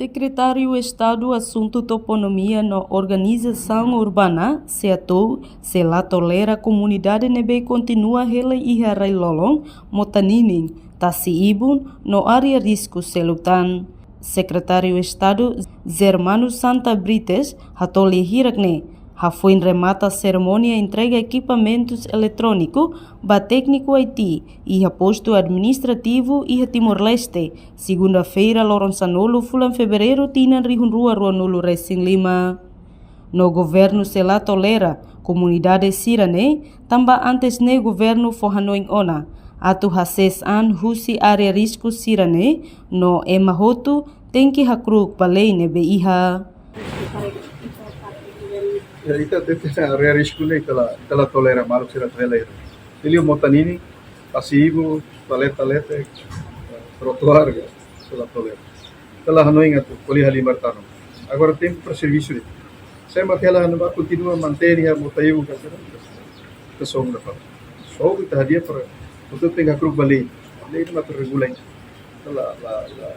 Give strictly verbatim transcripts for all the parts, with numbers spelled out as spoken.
Sekretáriu Estadu Asuntu Toponímia no Organizasaun Urbana, SEATOU, sei la tolera komunidade ne'ebé kontinua hela iha rai-lolon, mota-ninin, tasi-ibun no área risku seluk tan. Sekretáriu Estadu Germano Santa Brites hatoli hirak ne'e, hafoin remata serimónia entrega ekipamentus eletróniku ba tékniku I T iha postu administrativu iha Timor-Leste, segunda-feira, loron sanulu, fulan Fevereiru, tinan rihun rua ruanulu resin lima. No governu sei la tolera komunidade sira-ne'e, tanba antes ne'e governu fó hanoin ona atu hasees an husi área risku sira-ne'e, no ema hotu tenke hakru'uk ba lei ne'ebé iha. Ya, ita tenke área risku ne'e ita la, ita la tolera maluk sira atu hela iha. Liu mota-ninin, tasi-ibun, toalete, toalete, trotoar, ya, ita la tolera. Ita la hanoin atu ko'alia halimar tan. Agora tempu para servisu de'it. Se ema hela hanoin ba kontinua mantein iha mota-ibun ka sira, ita sobu nafatin. Sobu ita hadi'a para, ita tenke hakru'uk ba lei. Lei ne'e mak regula. Ita la, la, la,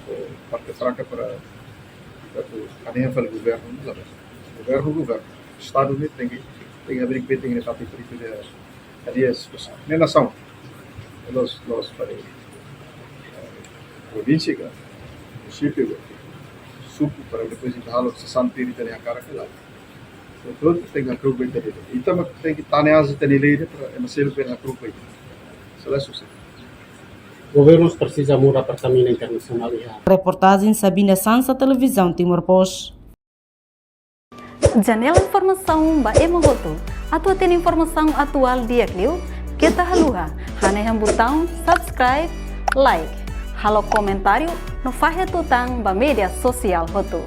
eh, parte franka para atu hanehan fali governu, la. Governu, governu. Estadu ne'e tenke, tenke abrir, tenke tenke papel, tenke tenke hadi'a situasaun. Ne'e nasaun. La'ós, la'ós para, eh, provínsia ka, munisípiu ka, suku, para depois ita halo sasán piri tani akara ke la. Portantu, tenke hakru'uk ba ita de'it. Ita mak tenke tane aas ita-nia lei de'it para ema seluk bele hakru'uk ba ita. Sei la susesu. Governu presiza muda Pertamina Internasionál iha. Reportajen Sabina Sansa, Televizaun Timor Post. Janela informasaun ba ema hotu. Atu hatene informasaun atuál di'ak liu, keta haluha hanehan butaun subscribe, like, halo komentáriu no fahe tutan ba média sosiál hotu.